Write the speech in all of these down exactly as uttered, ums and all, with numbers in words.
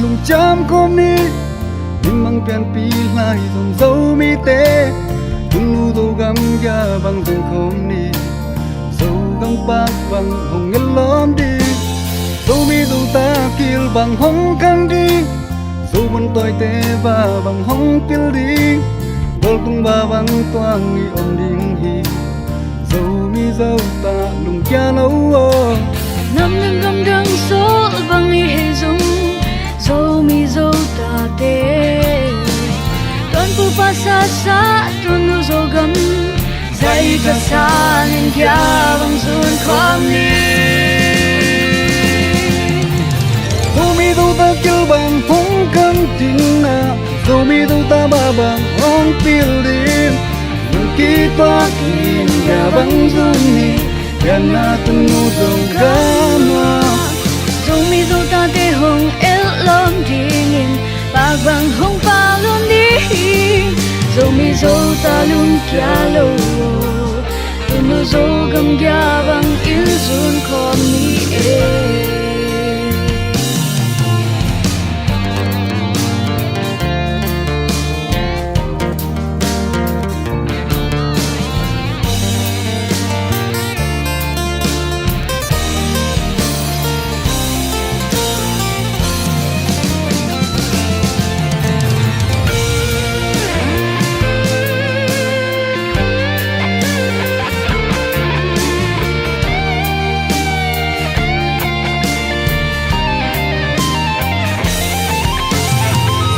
lungciam khawm ni. Mimang pianpih lai Zomite, Tunnu Zogam gia bang zun khawm ni. Zogam pak bang hong nget lawm ding, Zomi Zota kil bang hong khang ding, Zobun tawite va bang hong pil ding, Goltung va bang tuang i om ding hi. Zomi Zota lungkia lo aw. Nam dang gam dang sawl bang i hei zong, Zomi Zotate, Tuanpupa sasa Tunnu Zogam, zai ka sa ning kia bang zun khawm ni. Zomi Zota kil bang hong khang ding a, Zomi Zota ba bang hong pil ding, lungkituak in kia bang zun ni. Pianna Tunnu Zogam ah, Zomi Zotate hong elh lawm dingin pak bang hong pal lawm ding. Zomi Zota lungkia lo aw, Tunnu Zogam gia bang in zun khawm ni e.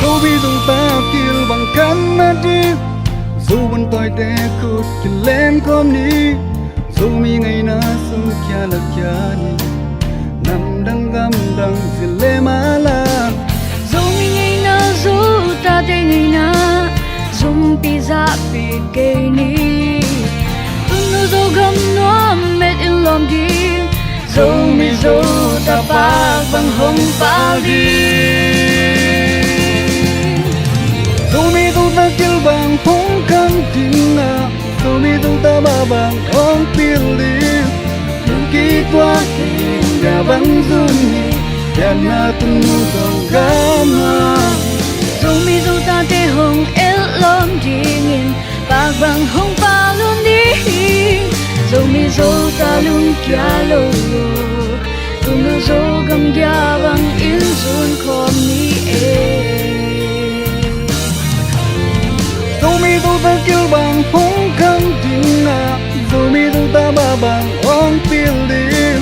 Zomi Zota kil bang khan na ding, Zobun tawite khut kilem khawm ni. Zomi ngeina sung kia la kia ni, nam dang gam dang zin le mala. Zomi ngeina, Zotate ngeina, zumpi zahpi kei ni. Tunnu Zogam nuam met in lawm ding, Zomi Zota pak bang hong pal ding. Zomi Zota kil bang hong khang ding a, Zomi Zota ba bang hong pil ding, lungkituak in kia bang zun ni. Pianna Tunnu Zogam ah, Zomi Zotate hong elh lawm dingin pak bang hong pal lawm ding. Zomi Zota lungkia lo aw, Tunnu Zogam gia bang in zun khawm ni e. Zomi Zota kil bang hong khang ding a, Zomi Zota ba bang hong pil ding,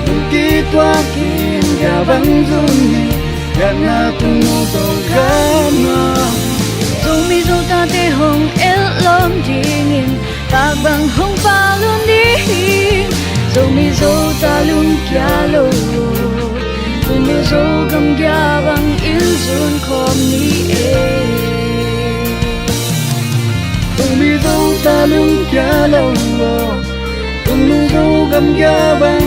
lungkituak in kia bang zun ni. Pianna Tunnu Zogam ah, Zomi Zotate hong elh lawm dingin pak bang hong pal lawm ding. Zomi Zota lungkia lo aw, Tunnu Zogam gia bang in zun khawm ni e. Zomi Zota lungkia lo aw, Tunnu Zogam gia bang